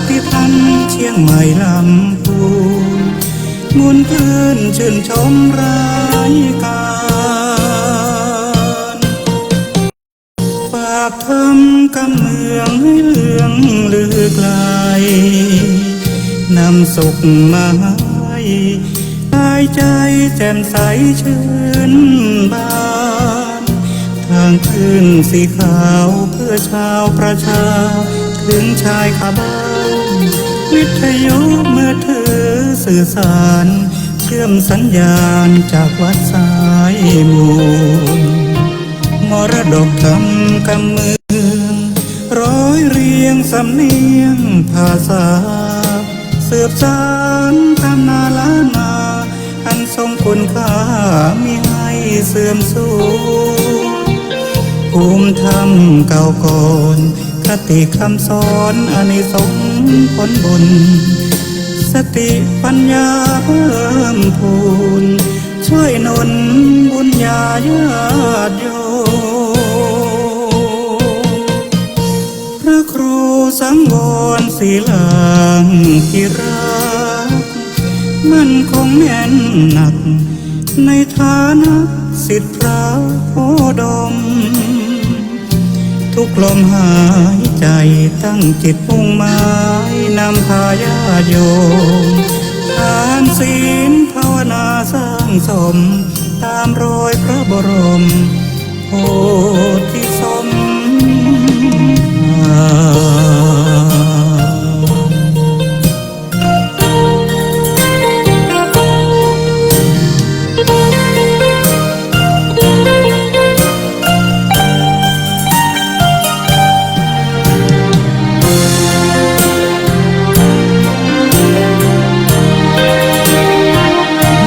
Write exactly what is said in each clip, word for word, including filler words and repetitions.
ที่ท่านเชียงใหม่ลำพูน มวลคลื่นชื่นชมรายการ ฝากธรรมกำเมืองให้เลื่องลือไกล นำสุขมาให้ กายใจแจ่มใสชื่นบาน ทางคลื่นสีขาวเพื่อชาวประชา ถึงชายคาบ้าน วิทยุมือถือสื่อสาร เชื่อมสัญญาณจากวัดสายมูล มรดกธรรมกำเมือง ร้อยเรียงสำเนียงภาษา สืบสานตำนานล้านนา อันทรงคุณค่ามิให้เสื่อมสูญ ภูมิธรรมเก่าก่อน คติคำสอนอานิสงส์ผลบุญ สติปัญญาเพิ่มพูน ช่วยหนุนบุญญาญาติโยม พระครูสังวรศิลาธิราช มั่นคงแน่นหนัก ในฐานะศิษย์พระโพธิ์ดม ทุกลมหายใจตั้งจิตมุ่งหมาย นำพาญาติโยม ทานศีลภาวนาสร้างสม ตามรอยพระบรม โพธิสมภาร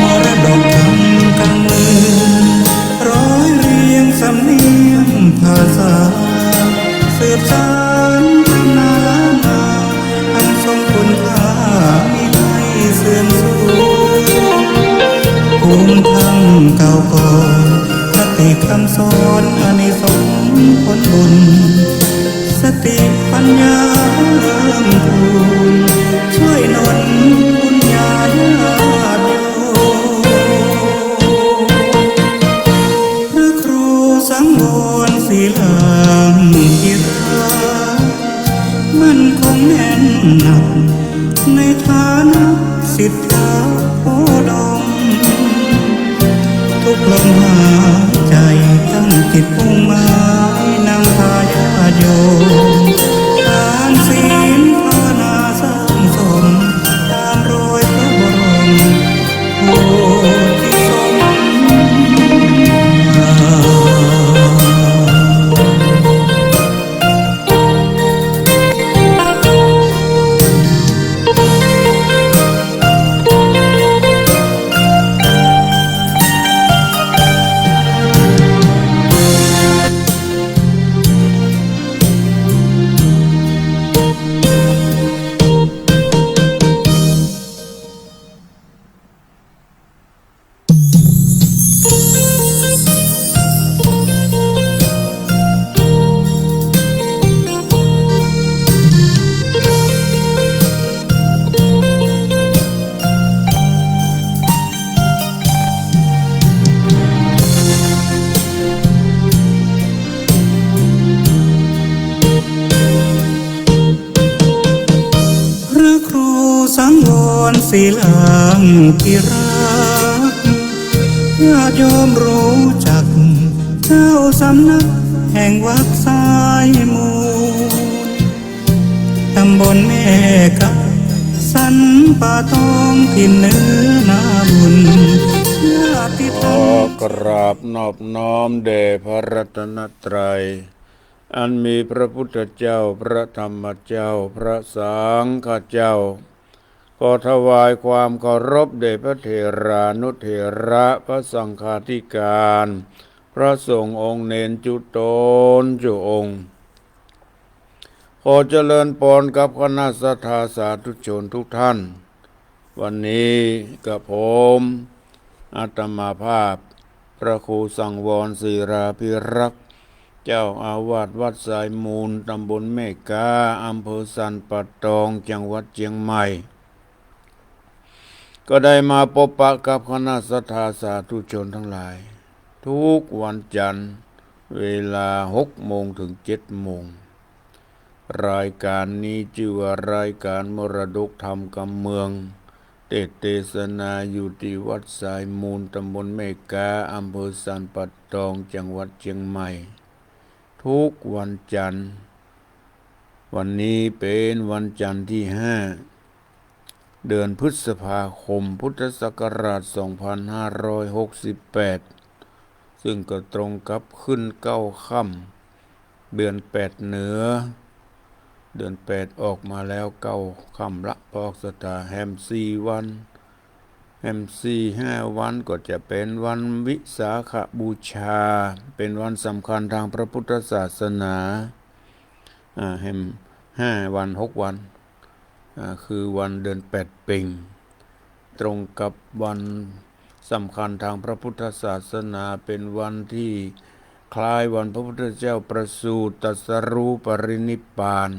มรดกธรรมกำเมือง ร้อยเรียงสำเนียงภาษา สืบสานตำนานล้านนา อันทรงคุณค่ามิให้เสื่อมสูญ ภูมิธรรมเก่าก่อน คติคำสอนอานิสงส์ผลบุญ สติปัญญาเพิ่มพูน ช่วยหนุนบุญญาญาติโยม พระครูสังวรศิลาธิราช มั่นคงแน่นหนัก ในฐานะศิษย์พระโพธิ์ดม ทุกลมหายใจตั้งจิตมุ่งหมาย นำพาญาติโยม ทานศีลภาวนาสร้างสม ตามรอยพระบรม โพธิสมภาร พระครูสังวรศิลาธิราช ญาติโยมรู้จัก เจ้าสำนักแห่งวัดสายมูล ตำบลแม่กะ สันป่าตอง ถิ่นเหนือนาบุญ ญาติธรรม ขอกราบนอบน้อมแด่พระรัตนตรัย อันมีพระพุทธเจ้า พระธรรมเจ้า พระสังฆเจ้า ขอถวายความเคารพแด่พระเถรานุเถระ พระสังฆาธิการ พระสงฆ์องค์เณรจุ๊ตนจุ๊องค์ ขอเจริญปอนกับคณะศรัทธาสาธุชนทุกท่าน วันนี้กระผม อาตมาภาพ พระครูสังวรศิลาธิราช เจ้าอาวาสวัดสายมูล ตำบลแม่ก๊า อำเภอสันป่าตอง จังหวัดเจียงใหม่ ก็ได้มาปะปะกับคณะศรัทธาสาธุชนทั้งหลาย ทุกวันจันทร์ เวลาหกโมงถึงเจ็ดโมง รายการนี้จื้อว่ารายการมรดกธรรมกำเมือง เตสน์เตสนาอยู่ตี้วัดสายมูล ตำบลแม่ก๊า อำเภอสันป่าตอง จังหวัดเจียงใหม่ ทุกวันจันทร์ วันนี้เป๋นวันจันทร์ตี้ห้า เดือนพฤษภาคม พุทธศักราชสองพันห้าร้อยหกสิบแปด ซึ่งก็ตรงกับขึ้นเก้าค่ำ เดือนแปดเหนือ เดือนแปดออกมาแล้วเก้าค่ำละ ปออกสถาแฮมสี่วัน แฮมสี่ห้าวันก็จะเป๋นวันวิสาขบูชา เป๋นวันสำคัญทางพระพุทธศาสนา อ่า แฮมห้าวัน หกวัน อ่า คือวันเดือนแปดเพ็ง ตรงกับวันสำคัญทางพระพุทธศาสนา เป๋นวันตี้คล้ายวันพระพุทธเจ้าประสูติตรัสรู้ปรินิพพาน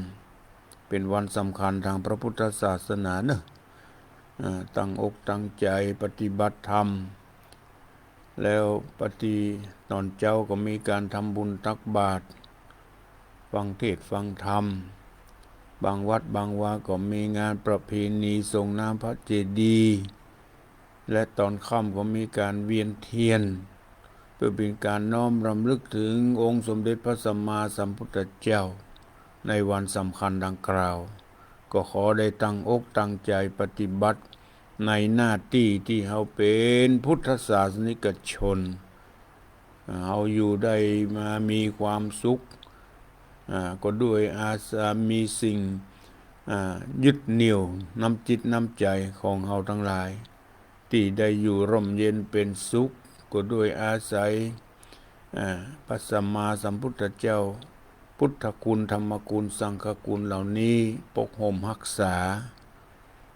เป๋นวันสำคัญทางพระพุทธศาสนาเนอะ อ่า ตั้งอกตั้งใจ๋ปฏิบัติธรรม แล้วปฏิ ตอนเจ๊าก็มีก๋านทำบุญตักบาตร ฟังเทศน์ฟังธรรม บางวัดบางวาก็มีงานประเพณีส่งน้ำพระเจดีย์ และตอนค่ำก็มีก๋านเวียนเทียน เปื้อเป๋นก๋านน้อมรำลึกเถิงองค์สมเด็จพระสัมมาสัมพุทธเจ้า ในวันสำคัญดังกล่าว ก็ขอได้ตั้งอกตั้งใจ๋ปฏิบัติในหน้าตี้ตี้เฮาเป๋นพุทธศาสนิกชน เฮาอยู่ได้มามีความสุข อ่า ก็ด้วยอาศัยมีสิ่ง อ่า ยึดเหนี่ยวน้ำจิตน้ำใจ๋ของเฮาตังหลาย ตี้ได้อยู่ร่มเย็นเป๋นสุข ก็ด้วยอาศัย อ่า พระสัมมาสัมพุทธเจ้า พุทธคุณ ธรรมคุณ สังฆคุณเหล่านี้ปกห่มฮักษา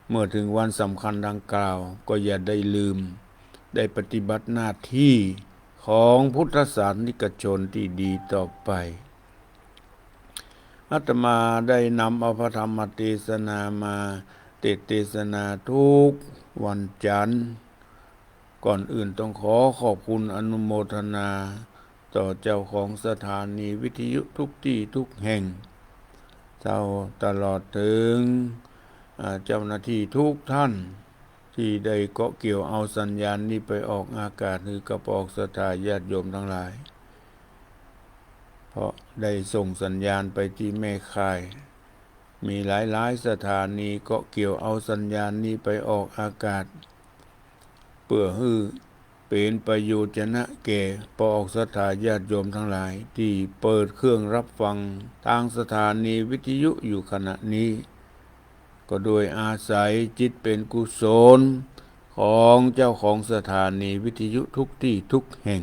เมื่อเถิงวันสำคัญดังกล่าว ก็อย่าได้ลืม ได้ปฏิบัติหน้าตี้ของพุทธศาสนิกชนตี้ดีต่อไป อาตมาได้นำเอาพระธรรมเตสนามาเตสน์เตสนาทุกวันจันทร์ ก่อนอื่นต้องขอขอบคุณอนุโมทนาต่อเจ้าของสถานีวิทยุทุกตี้ทุกแห่ง เจ้าตลอดเถิง อ่า เจ้าหน้าตี้ทุกท่าน ตี้ได้เกาะเกี่ยวเอาสัญญาณนี้ไปออกอากาศหื้อกับปออกศรัทธาญาติโยมตังหลาย เพราะได้ส่งสัญญาณไปตี้แม่ข่าย มีหลายๆ สถานีเกาะเกี่ยวเอาสัญญาณนี้ไปออกอากาศ เปื้อหื้อเป๋นประโยชนะแก่ปออกศรัทธาญาติโยมตังหลาย ตี้เปิดเครื่องรับฟังตางสถานีวิทยุอยู่ขณะนี้ ก็ด้วยอาศัยจิตเป๋นกุศลของเจ้าของสถานีวิทยุทุกตี้ทุกแห่ง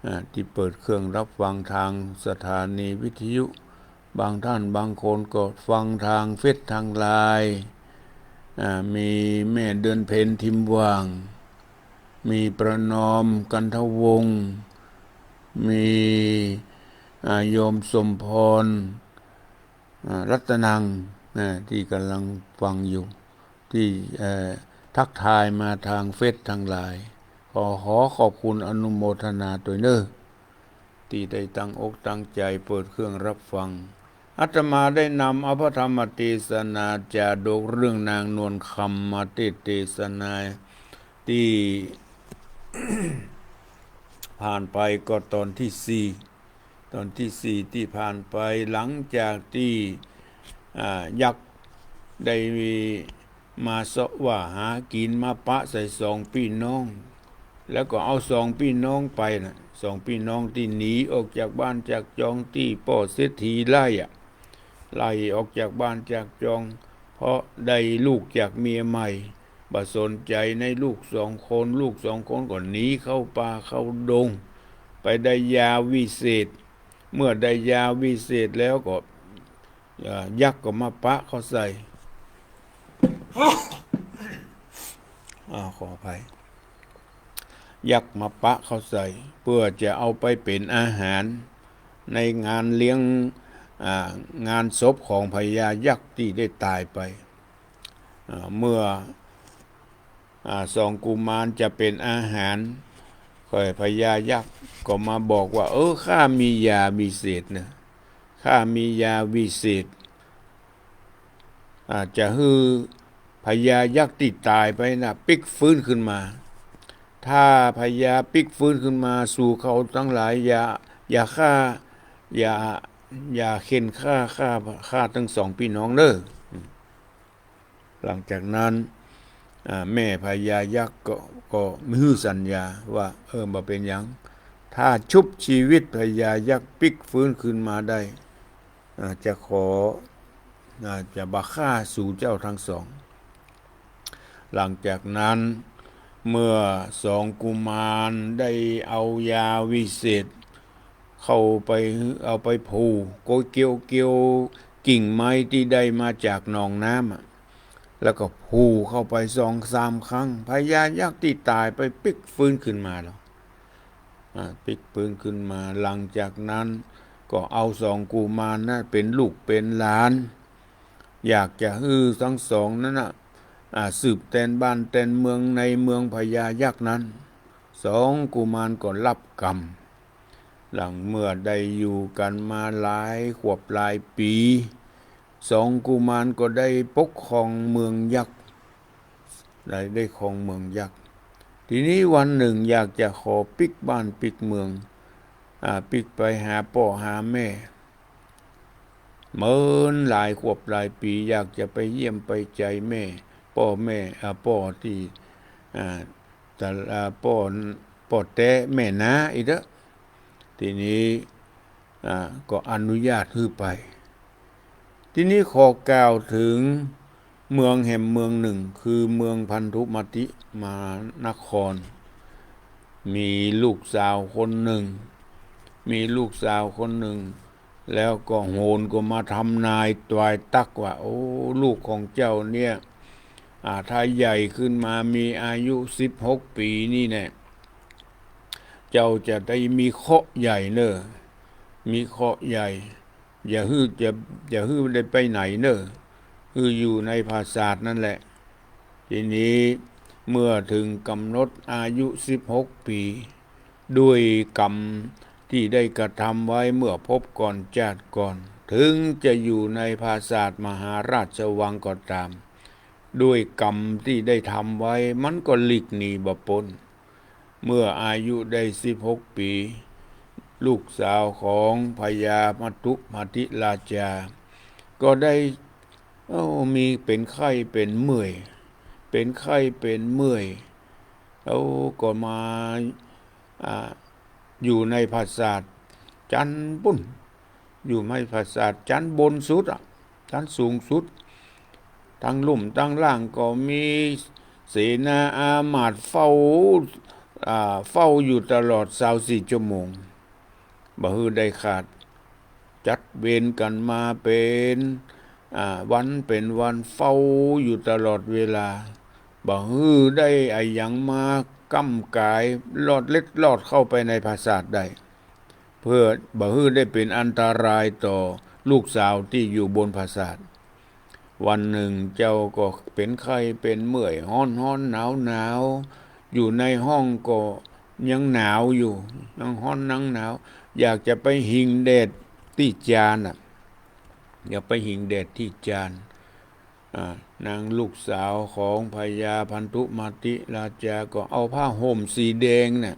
อ่า ตี้เปิดเครื่องรับฟังตางสถานีวิทยุ บางท่านบางคนก็ฟังตางเฟซตางไลน์ อ่า มีแม่เดือนเพ็ญ ทิมหว่าง มีประนอม กันทวงศ์ มี อ่า โยมสมพร อ่า รัตนัง นะ ตี้ก่ำลังฟังอยู่ ตี้ เอ่อ ทักทายมาตางเฟซตางไลน์ ขอ ขอขอบคุณอนุโมทนาตวยเน่อ ตี้ได้ตั้งอกตั้งใจ๋เปิดเครื่องรับฟัง อาตมาได้นำเอาพระธรรมเตสนาจาดกเรื่องนางนวลคำมาเตสน์เตสนา ตี้ ผ่านไปก็ตอนตี้สี่ ตอนตี้สี่ตี้ผ่านไป หลังจากตี้ อ่า ยักษ์ได้มาเสาะว่าหากิ๋น มาปะใส่สองปี้น้อง แล้วก็เอาสองปี้น้องไปนะ สองปี้น้องตี้หนีออกจากบ้านจากจองตี้ป้อเศรษฐีไล่อะ ไล่ออกจากบ้านจากจอง เพราะได้ลูกจากเมียใหม่ บ่สนใจ๋ในลูกสองคน ลูกสองคนก็หนีเข้าป่าเข้าดง ไปได้ยาวิเศษ เมื่อได้ยาวิเศษแล้วก็ เอ่อ ยักษ์ก็มาปะเข้าใส่ อ้าว ขออภัย ยักษ์มาปะเข้าใส่ เปื้อจะเอาไปเป๋นอาหารในงานเลี้ยง อ่า งานศพของพญายักษ์ตี้ได้ต๋ายไป อ่า เมื่อ อ่า สองกุมารจะเป๋นอาหาร ก็พญายักษ์ก็มาบอกว่า เออ ข้ามียาวิเศษนะ ข้ามียาวิเศษ อ่า จะหื้อพญายักษ์ตี้ต๋ายไปนะ ปิ๊กฟื้นขึ้นมา ถ้าพญาปิ๊กฟื้นขึ้นมา สูเขาตังหลาย อย่า อย่าฆ่า อย่า อย่าเข่นฆ่า ฆ่า ฆ่าตึงสองปี้น้องเน่อ หลังจากนั้น อ่า แม่พญายักษ์ก็ ก็หื้อสัญญาว่า เออ บ่เป๋นหยัง ถ้าชุบชีวิตพญายักษ์ปิ๊กฟื้นขึ้นมาได้ อ่า จะขอ อ่า จะบ่ฆ่าสูเจ้าตึงสอง หลังจากนั้น เมื่อสองกุมารได้เอายาวิเศษ เข้าไป เอาไปผูก โกยเกี่ยว เกี่ยวกิ่งไม้ตี้ได้มาจากหนองน้ำอะ แล้วก็ผูกเข้าไปสองสามครั้ง พญายักษ์ตี้ต๋ายไปปิ๊กฟื้นขึ้นมาแล้ว อ่า ปิ๊กฟื้นขึ้นมา หลังจากนั้นก็เอาสองกุมารนั้นเป๋นลูกเป๋นหลาน อยากจะหื้อตึงสองนั้นน่ะ อ่า สืบแตนบ้านแตนเมืองในเมืองพญายักษ์นั้น สองกุมารก็รับกรรม หลังเมื่อได้อยู่กั๋นมาหลายขวบหลายปี๋ สองกุมารก็ได้ปกครองเมืองยักษ์ ได้ ได้ครองเมืองยักษ์ ทีนี้วันหนึ่งอยากจะขอปิ๊กบ้านปิ๊กเมือง อ่า ปิ๊กไปหาป้อหาแม่ เมินหลายขวบหลายปี๋ อยากจะไปเยี่ยมไปใจ๋แม่ ป้อแม่ อ่า ป้อตี้ อ่า แต่ อ่า ป้อ ป้อแต๊แม่น้าอี้เต๊อะ ทีนี้ อ่า ก็อนุญาตหื้อไป ทีนี้ขอกล่าวเถิงเมืองแหมเมืองหนึ่ง คือเมืองพันธุมติมหานคร มีลูกสาวคนหนึ่ง มีลูกสาวคนหนึ่ง แล้วก็โหรก็มาทำนายตวายตักว่า โอ้ ลูกของเจ้าเนี่ย อ่า ถ้าใหญ่ขึ้นมามีอายุสิบหกปี๋นี่แน่ เจ้าจะได้มีเคราะห์ใหญ่เน่อ มีเคราะห์ใหญ่ อย่าหื้อ อย่า อย่าหื้อได้ไปไหนเน่อ หื้ออยู่ในปราสาทนั่นแหละ ทีนี้เมื่อเถิงก๋ำหนดอายุสิบหกปี๋ ด้วยกรรมตี้ได้กระทำไว้เมื่อภพก่อนจาติก่อน เถิงจะอยู่ในปราสาทมหาราชวังก็ต๋าม ด้วยกรรมตี้ได้ทำไว้ มันก็หลีกหนีบ่ป๊น เมื่ออายุได้สิบหกปี๋ ลูกสาวของพญาพันธุมติราชา ก็ได้ โอ้ มีเป๋นไข้เป๋นเมื่อย เป๋นไข้เป๋นเมื่อย แล้วก็มา อ่า อยู่ในปราสาทจั๊นปู๊น อยู่ในปราสาทจั๊นบนสุดอะ จั๊นสูงสุด ตังลุ่มตังล่างก็มีเสนาอามาตย์เฝ้า อ่า เฝ้าอยู่ตลอดซาวสี่ชั่วโมง บ่หื้อได้ขาด จัดเวรกั๋นมาเป๋น อ่า วันเป๋นวัน เฝ้าอยู่ตลอดเวลา บ่หื้อได้อะหยังมาก้ำก๋าย ลอดเล็ดลอดเข้าไปในปราสาทได้ เปื้อบ่หื้อได้เป๋นอันตรายต่อลูกสาวตี้อยู่บนปราสาท วันหนึ่งเจ้าก็เป๋นไข้เป๋นเมื่อย ฮ้อนฮ้อนหนาวหนาว อยู่ในห้องก็ยังหนาวอยู่ ยังฮ้อนยังหนาว อยากจะไปหิงแดดตี้จานน่ะ อยากไปหิงแดดตี้จาน อ่า นางลูกสาวของพญาพันธุมติราชาก็เอาผ้าห่มสีแดงน่ะ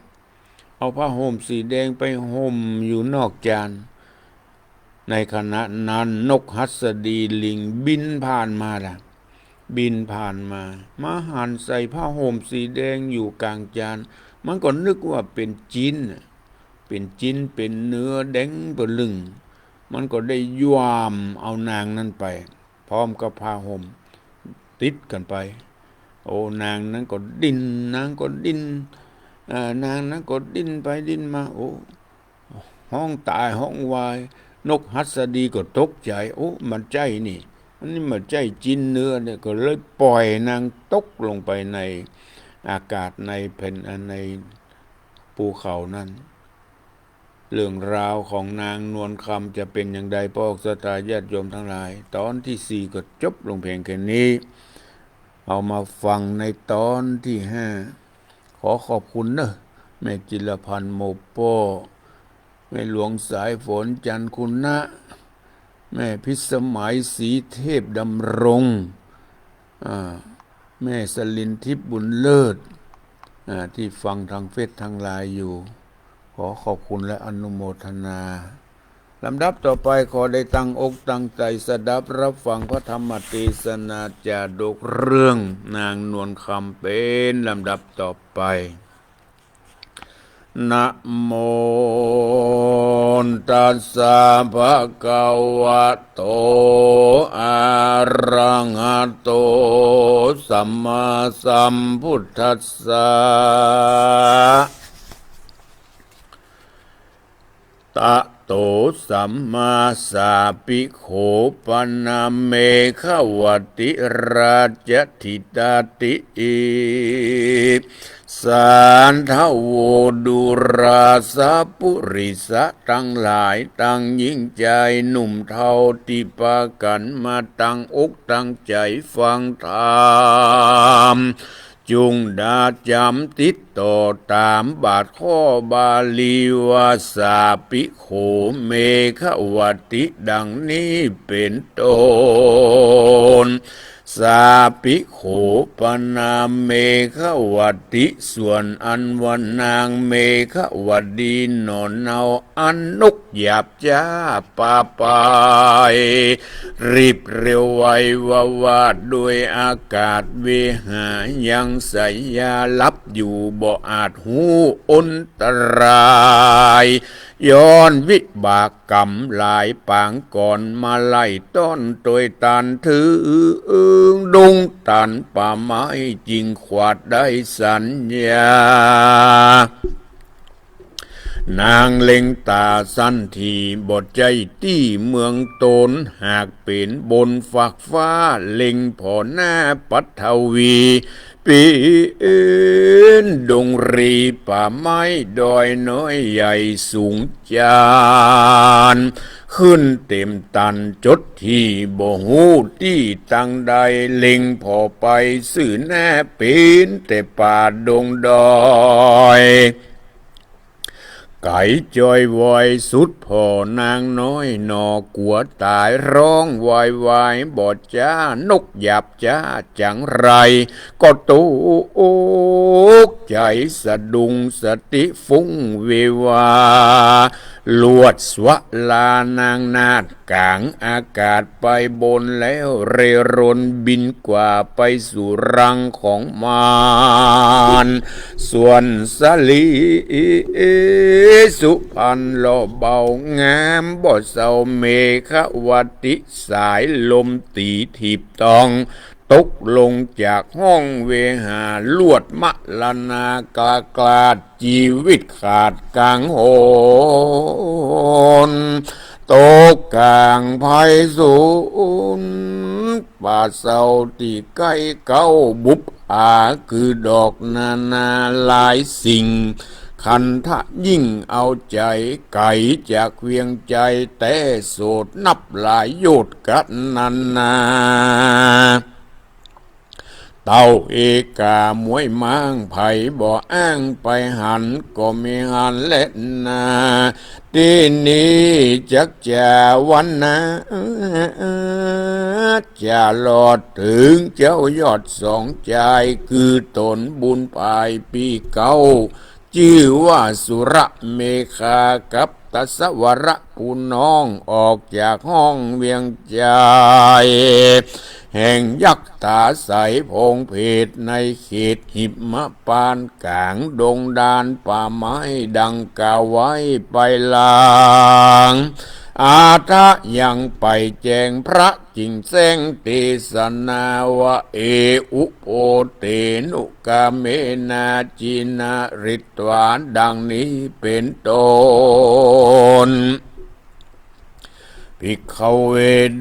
เอาผ้าห่มสีแดงไปห่มอยู่นอกจาน ในขณะนั้นนกหัสดีลิงบินผ่านมาล่ะ บินผ่านมา มาหันใส่ผ้าห่มสีแดงอยู่กลางจาน มันก็นึกว่าเป๋นจิ๊นน่ะ เป๋นจิ๊นเป๋นเนื้อแดงเป๋นลึ่ง มันก็ได้ย้วมเอานางนั้นไป พร้อมกับผ้าห่ม ติดกั๋นไป โอ้ นางนั้นก็ดิ้น นางก็ดิ้น เอ่อ นางนั้นก็ดิ้นไปดิ้นมา โอ้ ฮ้องต๋ายฮ้องวาย นกหัสดีก็ตกใจ๋ โอ้ บ่ใจ้นี่ อันนี้บ่ใจ้จิ๊นเนื้อเนี่ย ก็เลยป่อยนางตกลงไปในอากาศ ในแผ่น ใน ภูเขานั้น เรื่องราวของนางนวลคำจะเป๋นอย่างใด ป้อศรัทธาญาติโยมตังหลาย ตอนตี้สี่ก็จบลงเพียงแค่นี้ เอามาฟังในตอนตี้ห้า ขอขอบคุณเนอะ แม่จิรพันธ์ โมโป้ แม่หลวงสายฝน จันทร์คุณนะ แม่พิสมัย ศรีเทพดำรง อ่า แม่สลินทิพย์ บุญเลิศ อ่า ตี้ฟังตางเฟซตางไลน์อยู่ ขอขอบคุณและอนุโมทนา ลำดับต่อไปขอได้ตั้งอกตั้งใจ๋สดับฮับฟังพระธรรมเตสนาจาดกเรื่องนางนวลคำเป๋นลำดับต่อไป นะโมตัสสะ ภะคะวะโต อะระหะโต สัมมาสัมพุทธัสสะ ตะโต สัมมาสาภิโข ปะนะเมขะวะติราชะถิตาติ สาธะโว ดูราสะปุริสะตังหลาย ตังยิ่งใจ๋หนุ่มเฒ่า ตี้ปากั๋นมาตั้งอกตั้งใจ๋ฟังธรรม จุ่งดาจ๋ำติดต่อต๋ามบาทข้อบาลีว่า สาภิโข เมขะวะติ ดังนี้เป๋นต้น สาภิโข ปะนะเมขะวะติ ส่วนอันว่านางเมขะวะติหนอนเนา อันนกหยาบจ๊าป่าไป รีบเร็วไววาว่า โดยอากาศเวหา ยังไสยาหลับอยู่ บ่อาจฮู้อนตราย ย้อนวิบากกรรมหลายปางก่อน มาไล่ต้อนตวยตันเถิงดงตันป่าไม้ จึงขวาดได้สัญญา นางเล็งต๋าสันที บ่ใจ้ตี้เมืองตน หากเป๋นบนฟากฟ้า เล็งผ่อหน้าปัทวี เป๋นดงรีป่าไม้ดอยน้อยใหญ่สูงจาน ขึ้นเต็มตันจดตี้บ่ฮู้ตี้ตังใด เล็งผ่อไปซื่อหน้า เป๋นแต่ป่าดงดอย ไก๋จอยว้อยสุดผ่อนางน้อยหนอ กั๋วต๋ายฮ้องวายวาย บ่จ๊านกหยาบจ๊าจังไร ก็ตกใจ๋สะดุ้งสติฟุ้งเววา ลวดสวะลานางนาฏก๋างอากาศไปบนแล้ว เร่ร่อนบินกว่าไปสู่รังของมาร ส่วนสะหลีสุพรรณหล่อเบางาม บ่เศร้าเมขะวะติสายลมตี๋ถีบต้อง ตกลงจากห้องเวหา ลวดมะละนากล้าคลาด จีวิตขาดก๋างหน ตกก๋างไพศาล ป่าเศร้าตี้ใก้เก๊าบุปผา คือดอกนานาหลายสิ่ง คันทะยิ่งเอาใจ๋ ไก๋จากเวียงไจแต๊ โสดนับหลายโยชน์กั๋นนานา เต้าเอกาหมวยม้าง ใผบ่อ้างไปหัน ก็มิหันแลนา ตี้นี้จักจะวรรณา จะรอดเถิงเจ้ายอดสองจาย คือต๋นบุญปายปีเก๊า จื้อว่าสุระเมขา กับตัสสวระผู้น้อง ออกจากห้องเวียงไจ แห่งยักษ์ต๋าใสโผงเผตร ในเขตหิมพานต์ก๋างดงดานป่าไม้ ดังกล่าวไว้ไปหลัง อาทะยังไปแจ้งพระ จึงแสดงเตสนาว่า เออุโภเต นุกาเมนา จินาริตวา ดังนี้เป๋นต้น ภิกขเว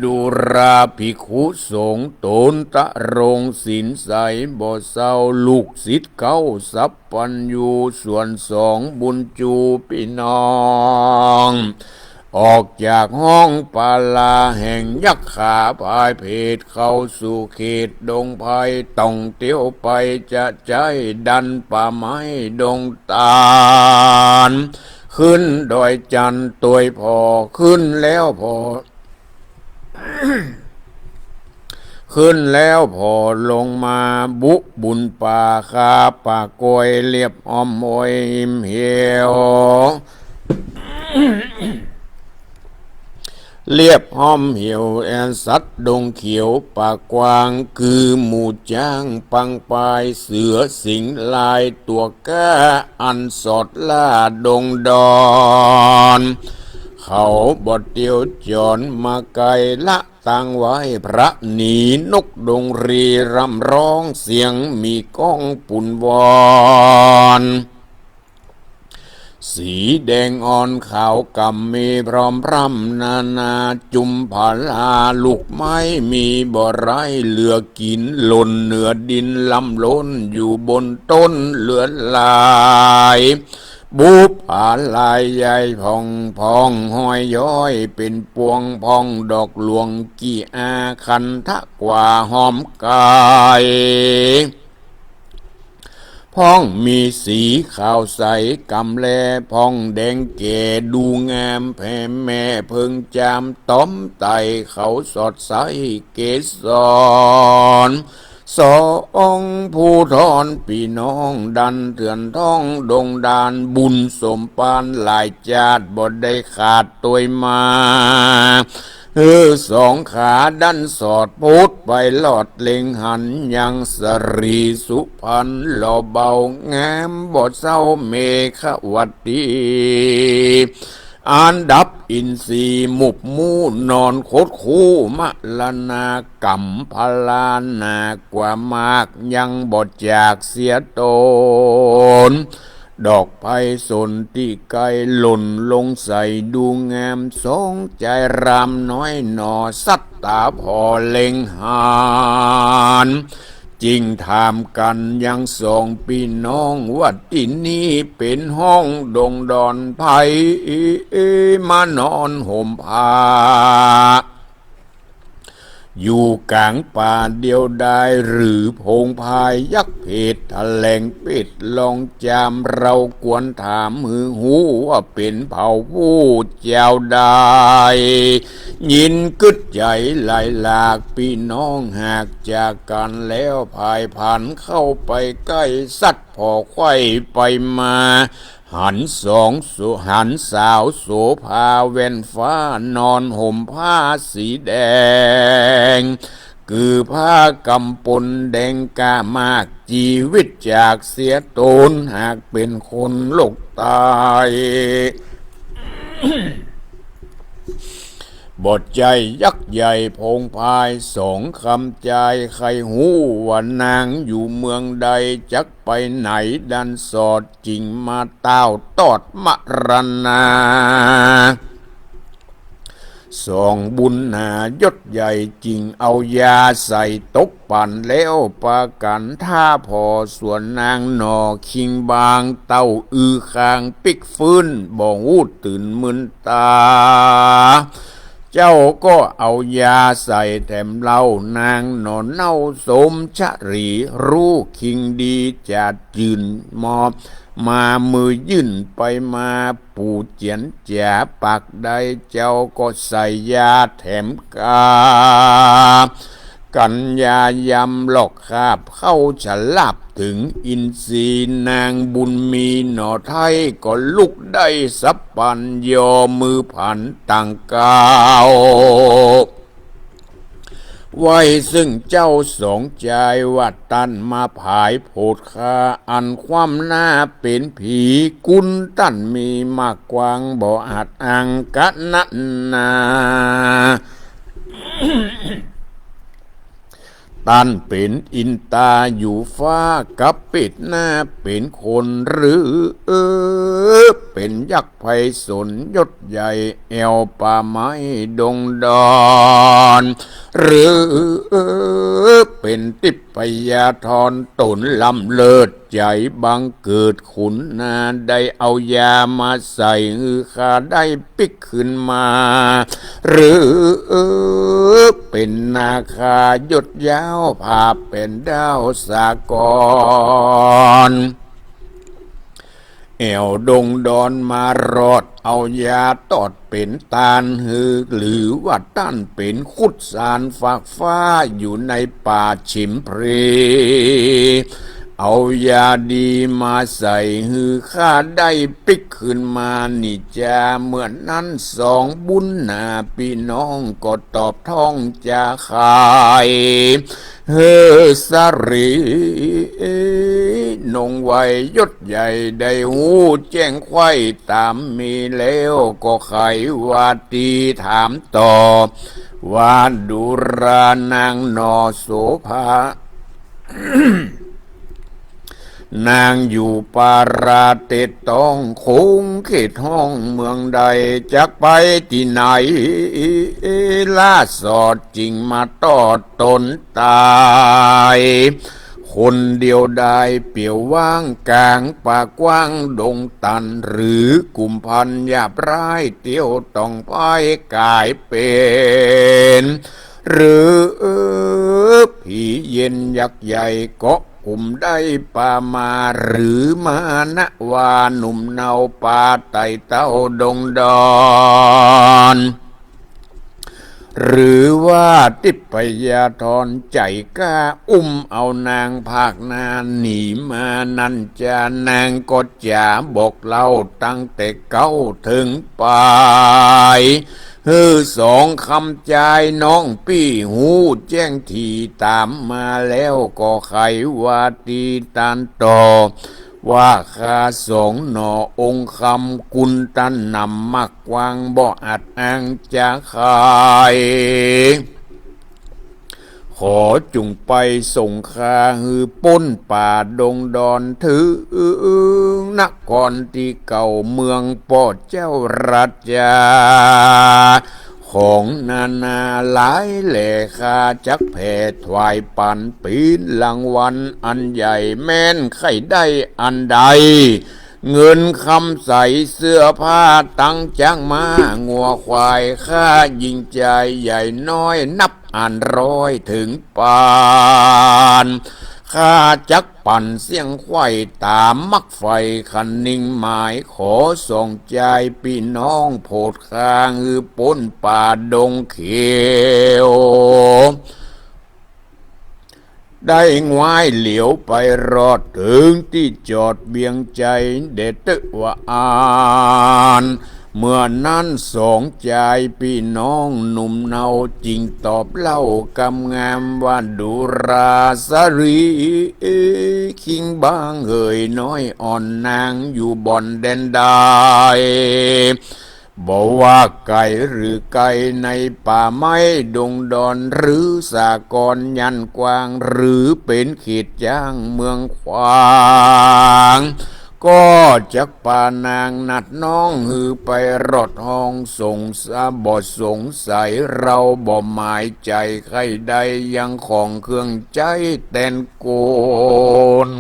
ดูราภิกขุสงฆ์ ต๋นตรงศีลใสบ่เซา ลูกศิษย์เก๊าสัพพัญญู ส่วนสองบุญจูปี้น้อง ออกจากห้องปาลาแห่งยักขาพายเผตร เข้าสู่เขตดงไพร ต้องเตียวไปจะใจ๊ดันป่าไม้ดงตาล ขึ้นดอยจันทน์ตวยผ่อ ขึ้นแล้วผ่อ ขึ้นแล้วผ่อลงมาบุบุญป่าคาป่ากล้วย เลียบห้อมห้วยหิมเหว เลียบห้อมเหวแอ่นสัตว์ดงเขียวป่ากว้าง คือหมู่จ๊างปังปาย เสือสิงห์ลายตั๋วก้า อันสอดล่าดงดอน เขาบ่เตียวจ๋อนมาไกลละ ตั้งไหว้พระหนี นกดงรีร่ำร้อง เสียงมีก้องปุนวอน สีแดงอ่อนขาวกำมีพร้อมพร่ำนานา จุมพลาลูกไม้มีบ่ไร้ เหลือกิ๋นหล่นเหนือดิน ล้ำล้นอยู่บนต้นเลือดลาย บุปผาลายใหญ่ผ่อง พองห้อยย้อยเป๋นปวง พองดอกหลวงกี่อา คันทะกว่าหอมกาย พองมีสีขาวใสกำแล พองแดงแก่ดูงามแผ่แม่ เพิ่งจามต๋อมไตเขาสอดใสเกสร สองผู้ทอนปี้น้อง ดันเถื่อนท่องดงดาน บุญสมปานหลายจาติ บ่ได้ขาดตวยมา หื้อสองขาดันสอดพุดไปลอดเล็งหัน ยังสะหรีสุพรรณหล่อเบางาม บ่เศร้าเมขวัตตี อันดับอินทรีย์มุบมู่นอนคดคู้ มรณากำพลาหนากว่ามาก ยังบ่จากเสียต๋น ดอกไพรสนตี้ใก้หล่นลงใสดูงาม สองจายรามน้อยหนอ สัตตาผ่อเล็งหัน จึงถามกั๋นยังสองปี้น้อง ว่าตี้นี่เป๋นห้องดงดอน ใผมานอนห่มผ้า อยู่ก๋างป่าเดียวดาย หรือโผงพายยักษ์เผตร แถลงเปตรลองจาม เฮากวนถามหื้อฮู้ ว่าเป๋นเผ่าผู้เจ้าใด ยินกึ๊ดใจ๋หลายหลาก ปี้น้องหากจากกั๋นแล้ว ผายผันเข้าไปใก้ สัตว์ผ่อไขว่ไปมา หันสองโส หันสาวโสภาแว่นฟ้า นอนห่มผ้าสีแดง คือผ้ากำปลแดงก้ามาก จีวิตจากเสียต๋น หากเป๋นคนโลกใต้ บ่ใจ้ยักษ์ใหญ่โผงพาย สองคำจายใค่ฮู้ ว่านางอยู่เมืองใด จักไปไหนดันสอด จึงมาต้าวตอดมรณา สองบุญหนายศใหญ่ จึงเอายาใส่ตกปั๋น แล้วปากั๋นท่าผ่อ ส่วนนางหน่อคิงบาง เต้าอือคางปิ๊กฟื้น บ่ฮู้ตื่นมึนตา เจ้าก็เอายาใส่แถมเล่า นางหน่อเน่าสมชะหรี ฮู้คิงดีจ๋าดจื้น มอ มามือยื่นไปมา ปู่เจียนจ๋าปากใด เจ้าก็ใส่ยาแถมกา กั๋นยายำลอกคาบเข้าฉลาบ เถิงอินทรีย์นางบุญมี หน่อไท้ก็ลุกได้สัพพัญ ยอมือผันต่างก้าว ไหว้ซึ่งเจ้าสองจาย ว่าต้านมาผายโผดข้า อันความหน้าเป๋นผี กุนต้านมีมากกว้าง บ่อาจอ้างกะนั้นนา ต้านเป๋นอินตาอยู่ฟ้า กับปิดหน้าเป๋นคนหรือ เป๋นยักษ์ไพศาลยศใหญ่ แอวป่าไม้ดงดอน หรือเป๋นทิพยธร ต๋นล้ำเลิศใจ๋บังเกิดขุนนา ได้เอายามาใส่หื้อข้าได้ปิ๊ก ขึ้นมา หรือเป๋นนาคายศยาว ผ่าแป๋นดาวสากล แอวดงดอนมารอด เอายาตอดเป๋นตานหื้อ หรือว่าต้านเป๋นคุดสารฟากฟ้าอยู่ในป่าฉิมพลี เอายาดีมาใส่หื้อข้าได้ปิ๊ก ขึ้นมานี่จา เมื่อนั้นสองบุญนาปี้น้องก็ตอบท้องจาขาย หื้อสะหรี นงไวยศใหญ่ได้ฮู้แจ้งไขว้ต๋ามมีแล้ว ก็ใค่ว่าตี้ถามต่อ ว่าดูรานางหน่อโสภา นางอยู่ปาราเตตอง คงเขตห้องเมืองใด จักไปตี้ไหน ล่าสอดจึงมาตอดต๋นต๋าย คนเดียวดายเปลี่ยวว้างก๋างป่ากว้างดงตัน หรือกุมภัณฑ์หยาบร้ายเตียวต้องไปก๋ายเป๋น หรือผีเย็นยักษ์ใหญ่เกาะกุมได้ปามา หรือมานะว่าหนุ่มเนาป่าไต่เต้าดงดอน หรือว่าทิพยธรใจ๋กล้าอุ้มเอานางภาคหน้าหนีมานั้นจา นางก็จ๋าบอกเล่าตั้งแต่เก๊าเถิงป๋าย หื้อสองคำจายน้องปี้ฮู้แจ้งถี่ต๋ามมาแล้ว ก็ใค่ว่าตี้ต้านต่อ ว่าข้าสองหน่อองค์คำ กุณต้านนำมากกว้าง บ่อาจอ้างจาขาย ขอจุ่งไปส่งข้าหื้อป๊นป่าดงดอน เถิงนครตี้เก่าเมืองป้อเจ้าราชา ของนานาหลายแหล่ ข้าจักแผ่ถวายปัน เป๋นรางวัลอันใหญ่ แม้นใค่ได้อันใด เงินคำใสเสื้อผ้าตังจ๊างม้างัวควาย ข้ายิ่งจ่ายใหญ่น้อยนับอันร้อยเถิงปาน ข้าจักปั่นเสี้ยงไขว้ต๋ามมักใฝ่คันนิ่งหมาย ขอสองจายปี้น้องโผดข้าหื้อป๊นป่าดงเขียว ได้งว้ายเหลียวไปรอดเถิงตี้จอดเวียงใจ๋ แด่เต๊อะว่าอั้น เมื่อนั้นสองจายปี้น้องหนุ่มเนาจึงตอบเล่ากำงามว่า ดูราสะหรี คิงบางเหยน้อยอ่อน นางอยู่บ่อนแดนใด บ่ว่าไกลหรือใก้ในป่าไม้ดงดอน หรือสากลยันกว้าง หรือเป๋นเขตจ๊างเมืองขวาง ก็จักปานางนัดน้องหื้อไปรอดห้อง สงสะ บ่สงสัย เฮาบ่หมายใจ๋ใค่ได้ ยังของเครื่องใจ๊แตนโกน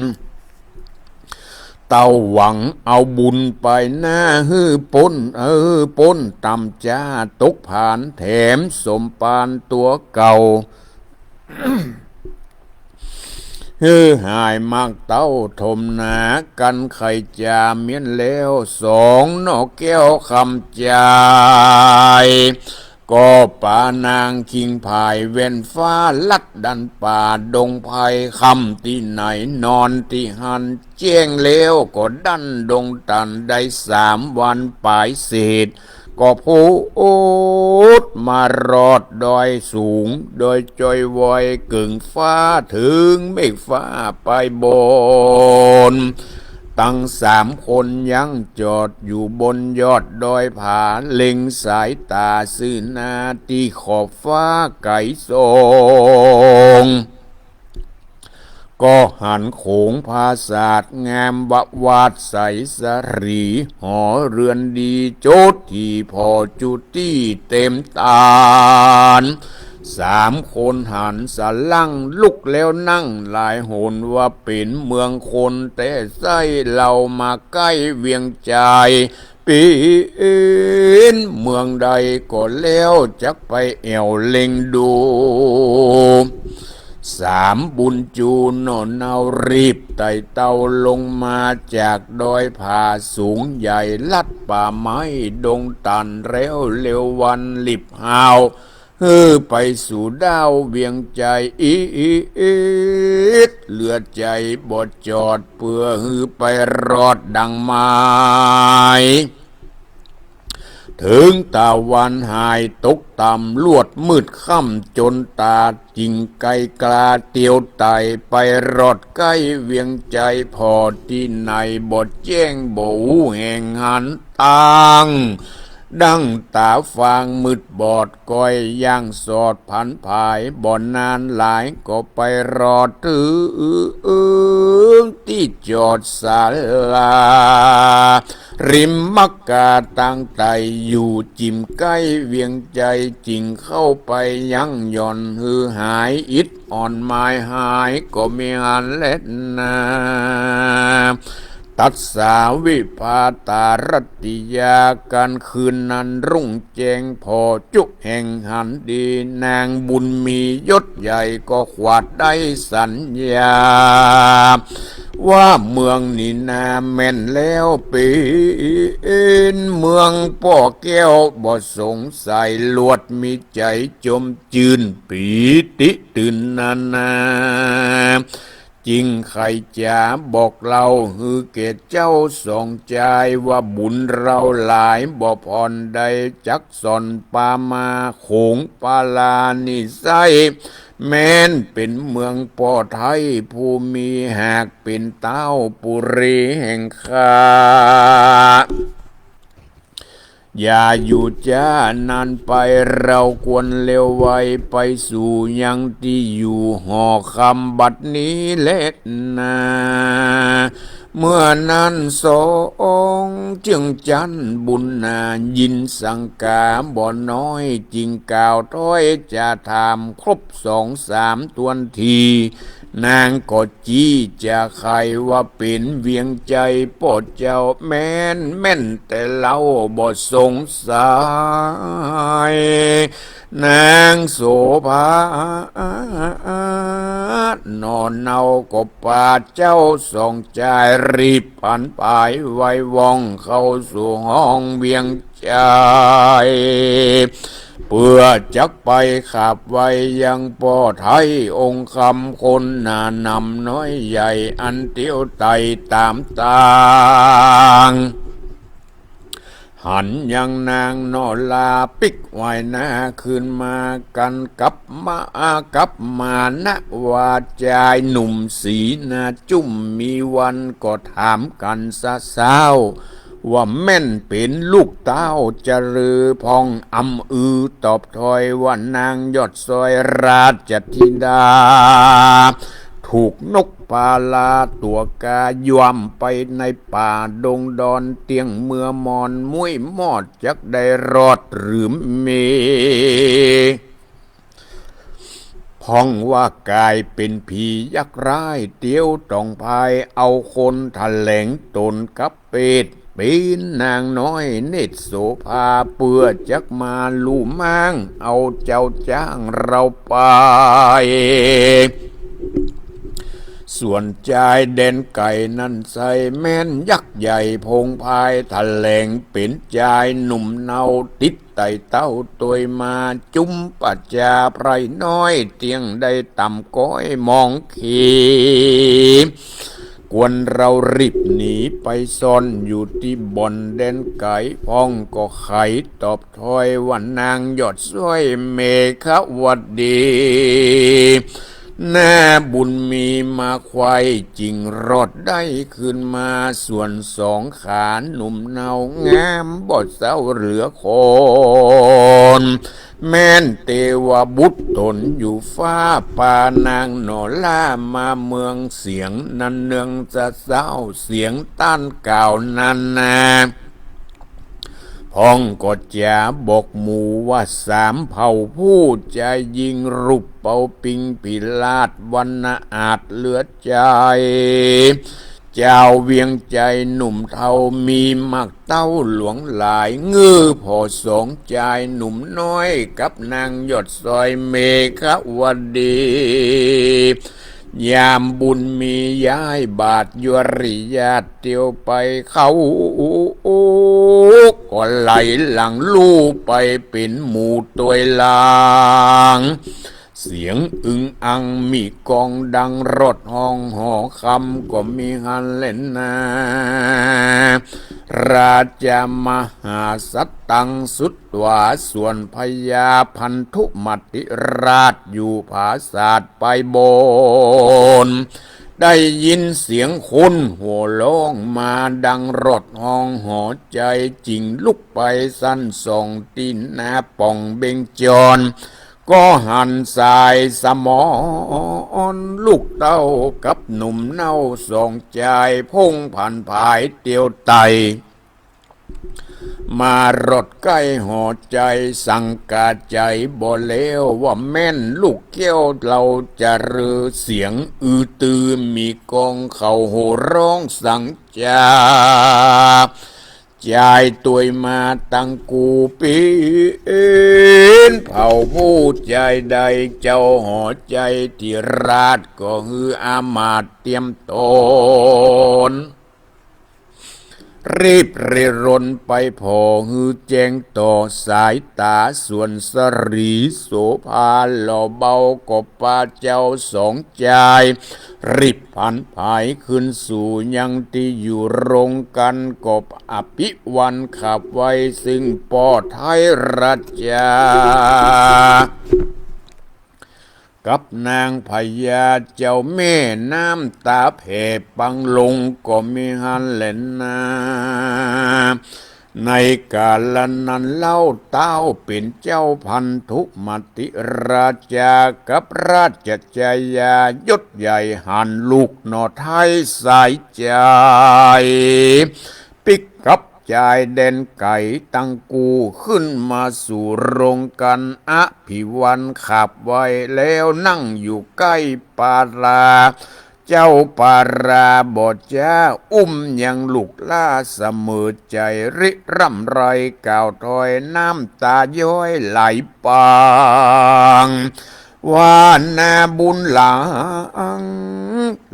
เต้าหวังเอาบุญไปหน้าหื้อป๊น เออ ป๊นต่ำจ๊าตกผานแถมสมปานตั๋วเก่า หื้อหายมากเต้าถมหนา กันใค่จาเมี้ยนแล้วสองหน่อแก้วคำจาย ก็ปานางคิงผายแว่นฟ้าลัดดันป่าดงไพร ค่ำตี้ไหนนอนตี้หั้น แจ้งแล้วก็ดั้นดงตันได้สามวันป๋ายเศษ ก็โผดมารอดดอยสูง ดอยจอยวยเกิ่งฟ้า เถิงเมฆฟ้าไปบน ตังสามคนยังจอดอยู่บนยอดดอยผา เล็งสายต๋าซื่อหน้าตี้ขอบฟ้าไก๋ส่อง ก็หันโขงผาสาทงามวะวาดใสสะหรี หอเฮือนดีโจ๊ดตี้ผ่อจุติเต๋มตาน สามคนหันสะหลั้งลุกแล้วนั่งหลายหน ว่าเป๋นเมืองคนแต๊ใส เฮามาใก้เวียงจัย เป๋นเมืองใดก็แล้วจักไปแอ่วเล็งดู สามบุญจูเนาะเนารีบไต่เต้าลงมาจากดอยผาสูงใหญ่ ลัดป่าไม้ดงตันแล้วเร็ววันรีบฮาว หื้อไปสู่ด้าวเวียงจัยอีก เหลือใจ๋บ่จอดเปื้อหื้อไปรอดดังหมาย เถิงตะวันหายตกต่ำ ลวดมืดค่ำจ๋นต๋า จึงไกลกล้าเตียวไต่ไปรอดใก้เวียงจัย ผ่อตี้ไหนบ่แจ้งบ่ฮู้แห่งหันตาง ดั้งต๋าฟางมืดบอดก้อยย่างสอดผันผาย บ่นานหลายก็ไปรอดเถิงตี้จอดศาลา ริมมักกาตางไต่อยู่จิ่มใก้เวียงจัย จึงเข้าไปยั้งหย่อนหื้อหายอิดอ่อนหมายหาย ก็มีหันแลนา ตัสสาวิภาตารัตติยา กลางคืนนั้นรุ่งแจ้งผ่อจุแห่งหันดี นางบุญมียศใหญ่ก็ขวาดได้สัญญา ว่าเมืองนี้นาแม่นแล้วเป๋นเมืองป้อแก้ว บ่สงสัยลวดมีใจ๋จมจื้นปีติตื่นนานา จึงใค่จ๋าบอกเล่าหื้อแก่เจ้าสองจาย ว่าบุญเฮาหลายบ่ผ่อนใด จักส่อนปามาโขงปาลานี้ไส้ แม่นเป๋นเมืองป้อไทยผู้มี หากเป๋นต๊าวปุรีแห่งข้า อย่าอยู่จ๊านานไป เฮาควรเร็วไวไปสู่ยังตี้อยู่หอคำบัดนี้แลนา เมื่อนั้นสองเจื้องจั๊นบุญนา ยินสังกาบ่น้อย จึงกล่าวถ้อยจะถามครบสองสามถ้วนที นางก็ จี้จะใค่ว่าเป๋นเวียงจัยป้อเจ้า แม่นแม่นแต่เฮาบ่สงสัย นางโสภา หน่อเนาก็ปาเจ้าสองจายรีบผันผายไวว่องเข้าสู่ห้องเวียงจัย เปื้อจักไปขาบไหว้ยังป้อไทยองค์คำคนหนานำน้อยใหญ่อันเตียวไต่ต๋ามตาง หันยังนางหน่อลาปิ๊กไหว้หน้าคืนมา กันกับมา กับมานะว่าจายหนุ่มสีหน้าจุ้มมีวันก็ถามกั๋นสะซ้าว ว่าแม่นเป๋นลูกต๊าวจะหรือ พ่องอำอือตอบถ้อยว่านางยอดซอยราชธิดา ถูกนกปาลาตั๋วกาย่วมไปในป่าดงดอน เตี้ยงเมื่อมอนมุ้ยมอดจักได้รอดหรือเม พ่องว่ากายเป๋นผียักษ์ร้าย เตียวต้องพายเอาคนแถลงต๋นกับเปรต เป๋นนางน้อยเนตรโสภา เปื้อจักมาลู่ม้างเอาเจ้าจ้างเฮาไป ส่วนจายแดนไก๋นั้นไส้แม่นยักษ์ใหญ่พงพาย แถลงเป๋นจายหนุ่มเนาติด ไต่เต้าตวยมาจุ้มประจาไพร่น้อย เตี้ยงได้ต่ำก้อยมองขี ควรเฮารีบหนีไปซ่อนอยู่ตี้บ่อนแดนไก๋ พ่องก็ไขตอบถ้อยว่านางยอดซวยเมขวดี นาบุญมีมาไขว่จึงรอดได้คืนมา ส่วนสองขาหนุ่มเนาหงามบ่เศร้าเหลือคน แม่นเตวบุตรตนอยู่ฟ้า ปานางหน่อล่ามาเมืองเสียง นั้นเนืองจะเศร้าเสียงต้านกล่าวนั้นนา พ่องก็จะบอกหมู่ว่า สามเผ่าผู้จะยิง รูปเปาปิงพิราช วรรณอาจเหลือใจ๋ จาวเวียงใจ๋หนุ่มเทา มีหมากเต้าหลวงหลาย เงื้อผ่อสองจายหนุ่มน้อย กับนางยอดสอยเมขวดี ยามบุญมีย้ายบาทยวริยาชเตียวไปเข้า ก็ไหลหลังลู่ไปเป๋นหมู่ตวยหลัง เสียงอึงอังมีก้องดัง รอดฮองหอคำก็มีหั้นแลนา ราชามหาสัตตังสุตวา ส่วนพญาพันธุมัตติราชอยู่ผาสาทไปบน ได้ยินเสียงคนหัวร้องมาดัง รอดฮองหอใจ๋จึงลุกไปสั้นส่องตี้หน้าป่องเบญจร ก็หันสายสมร ลูกเต้ากับหนุ่มเนาสองจาย พ่งผันผายเตียวไต่ มารอดใก้หอใจ๋ สังกาใจ๋บ่แล้วว่าแม่น ลูกแก้วเฮาจะเรือ เสียงอือตือมีก้องเขาหัวร้องสังจา จายตวยมาตังกู้เป๋นเผ่าผู้จายใด เจ้าหอใจ๋ที่ราชก็หื้ออามาตย์เตรียมตน รีบเร่ร่อนไปผ่อหื้อแจ้งต่อสายต๋า ส่วนสรีโสภาหล่อเบาก็ปาเจ้าสองจาย รีบผันผายขึ้นสู่ยังตี้อยู่โรงกัณฑ์ ก็อภิวันขับไว้ซึ่งป้อไท้ราชา กับนางพญาเจ้าแม่น้ำต๋าแผ่ปังลงก็มีหั้นแลนา ในกาละนั้นเล่าเต๊าเป๋นเจ้าพันธุมัตติราชากับราชชายายศใหญ่หันลูกหน่อไท้สายจาย ปิ๊กกับจายแดนไก๋ตังกู้ขึ้นมาสู่โรงกัณฑ์ อภิวันขับไว้แล้วนั่งอยู่ใก้ปารา เจ้าปาราบ่จ๊าอุ้มยังลูกหล้าเสมอใจ๋ริร่ำไรกล่าวถอยน้ำต๋าย้อยไหลปาง ว่านาบุญหลาย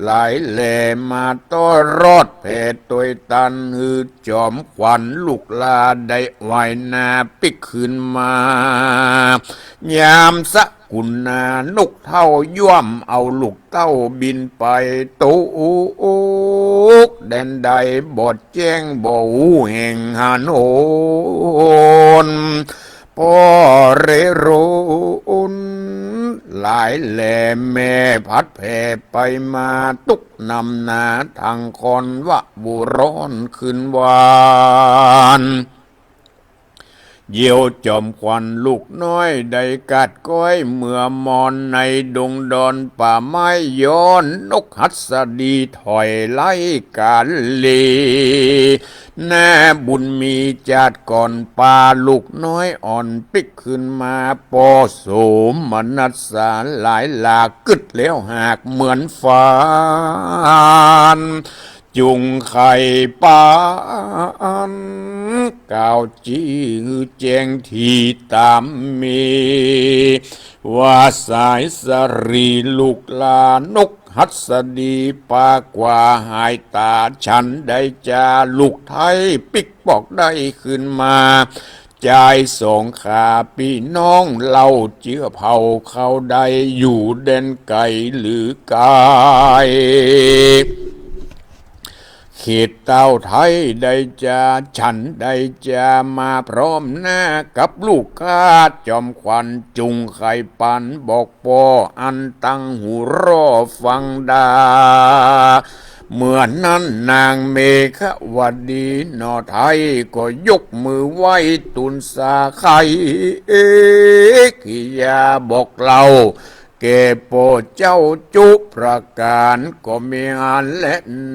หลายแหล่มาต้อนรอดแผ่ตวยตัน หื้อจอมขวัญลูกหล้าได้ไหว้นาปิ๊กคืนมา ยามสกุณานกเฒ่าย่อมเอาลูกเต้าบินไป ตกแดนใดบ่แจ้งบ่ฮู้แห่งหนหน ป้อเร่ร่อนหลายแหล่แม่ผัดแผ่ไปมา ตุ๊กนำหนาทางคอนวะบุร้อนคืนวาน เยี่ยวจอมขวัญลูกน้อยได้กาดก้อยเมือมอนในดงดอนป่าไม้ ย้อนนกหัสดีถอยไล่กาลี นาบุญมีจาดก่อนปาลูกน้อยอ่อนปิ๊กคืนมา ป้อโสมนัสสาหลายหลากกึ๊ดแล้วหากเหมือนฝาน จุ่งไข่ปาน กล่าวจี้หื้อแจ้งทีต๋ามมี ว่าสายสรีลูกหล้านกหัสดีปากว่าหายต๋า ฉันได้จาลูกไท้ปิ๊กปอกได้คืนมา จายสองขาปี้น้องเล่าเจื้อเผ่าเขาได้อยู่แดนไก๋หรือไก๋ เขตเต้าไท้ได้จา ฉันได้จามาพร้อมหน้ากับลูกข้าจอมขวัญ จุ่งไขปรรภ์บอกป้ออันตั้งหูรอฟังดา เมื่อนั้นนางเมขวดีหน่อไท้ก็ยกมือไหว้ตูนสาไข เอกิยาบอกเล่า แก่ป้อเจ้าจุประก๋านก็มีอันแล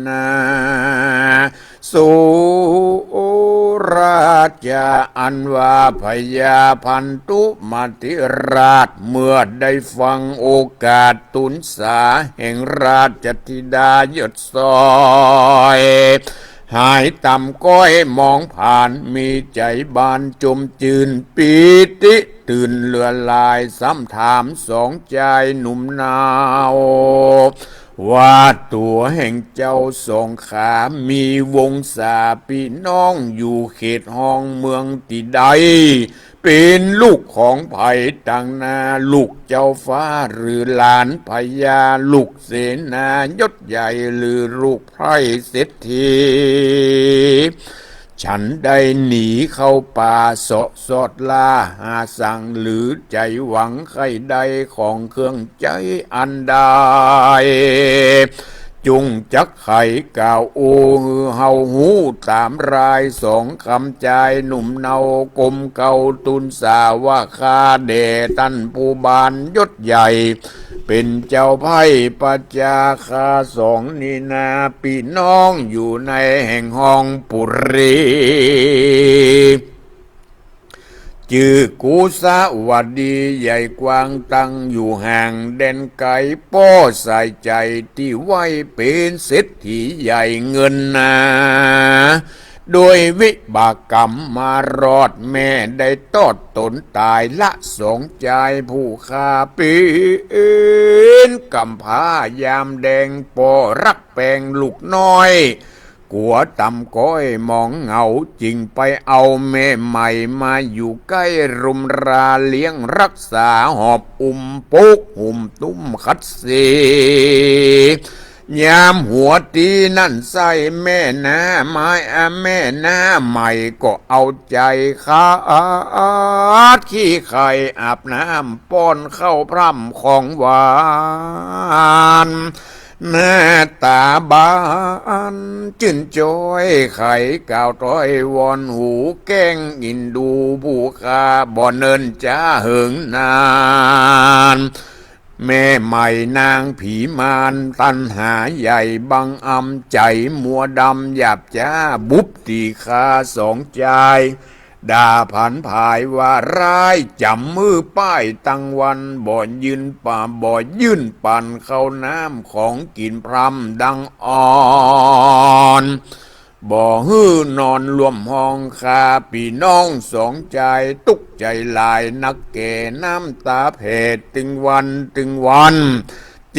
นา สุราชาอันว่าพญาพันธุมติราช เมื่อได้ฟังโอกาสตูนสาแห่งราชธิดายศสอย หายต่ำก้อยมองผ่าน มีใจ๋บานจมจื้นปีติตื่นเลื่อหลาย ซ้ำถามสองจายหนุ่มเนา ว่าตั๋วแห่งเจ้าสองขา มีวงศาปี้น้องอยู่เขตฮองเมืองตี้ใด เป๋นลูกของใผต่างหน้า ลูกเจ้าฟ้าหรือหลานพญา ลูกเสนายศใหญ่หรือลูกไพร่เศรษฐี ฉันได้หนีเข้าป่าเสาะสอดล่าหาสัง หรือใจ๋หวังใค่ได้ของเครื่องใจ๊อันใด จุ่งจักไขกล่าวโอหื้อเฮาฮู้ต๋ามราย สองกำจายหนุ่มเนาก้มเก้าตูนสาว่า ข้าแด่ต้านผู้บานยศใหญ่ เป๋นเจ้าไพร่ประจา ข้าสองนี้นาปี้น้องอยู่ในแห่งฮองปุรี จื้อกุสวดีใหญ่กว้างตั้งอยู่ห่างแดนไก๋ ป้อสายใจ๋ตี้ไหว้เป๋นเศรษฐีใหญ่เงินนา โดยวิบากกรรมมารอด แม่ได้ตอดต๋นต๋ายละสองจายผู้ข้า เป๋นกำพร้ายามแดง ป้อฮักแปงลูกน้อย กั๋วต่ำก้อยมองเหงา จึงไปเอาแม่ใหม่มาอยู่ใก้รุมราเลี้ยงฮักษา หอบอุ้มปกหุ้มตุ้มขัดสี ยามหัวตี้นั้นใส้แม่น้าไม้ อา แม่น้าใหม่ก็เอาใจ๋ขาดขี้ไข่ อาบน้ำป้อนข้าวพร่ำของหวาน หน้าต๋าบานจื้นจ้อย ไขกล่าวถ้อยวอนหูแก้งอินดู ผู้ข้าบ่เนิ่นจ๊าเหิงนาน แม่ใหม่นางผีมารตัณหาใหญ่ บังอำใจ๋มัวดำหยาบจ๊า บุบตี๋ข้าสองจาย ด่าผันผายว่าร้าย จ๋ำมือป้ายตังวัน บ่ยื่นป่า บ่ยื่นปั๋นข้าวน้ำของกิ๋นพร่ำดังอ่อน บ่หื้อนอนร่วมฮอง ข้าปี้น้องสองจายตุ๊กใจ๋หลายนักแก่ น้ำต๋าแผ่ตึงวันตึงวัน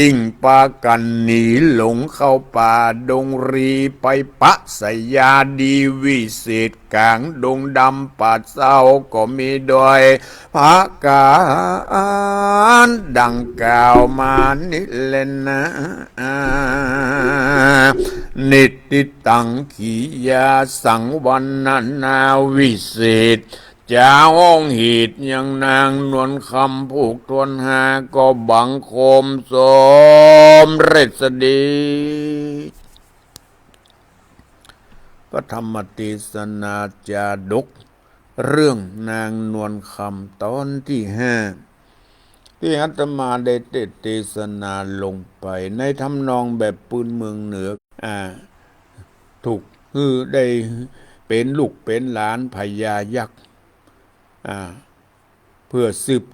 จึงปากั๋นหนีหลงเข้าป่าดงรี ไปปะสยาดีวิเศษ ก๋างดงดำป่าเศร้าก็มีโดยประก๋านดังกล่าวมานี้แลนา นิตติตัง ขียาสัง วรรณนาวิเศษ จาฮ้องเหตุยังนางนวลคำ ผูกถ้วนห้า ก็บังคมสมเร็จสดี พระธรรมเตสนาจาดก เรื่องนางนวลคำต๋อนตี้ห้า ตี้อาตมาได้เตสเตสนาลงไปในทำนองแบบปืนเมืองเหนือ อ่า ถูกหื้อได้เป๋นลูกเป๋นหลานพญายักษ์ อ่า เปื้อสืบ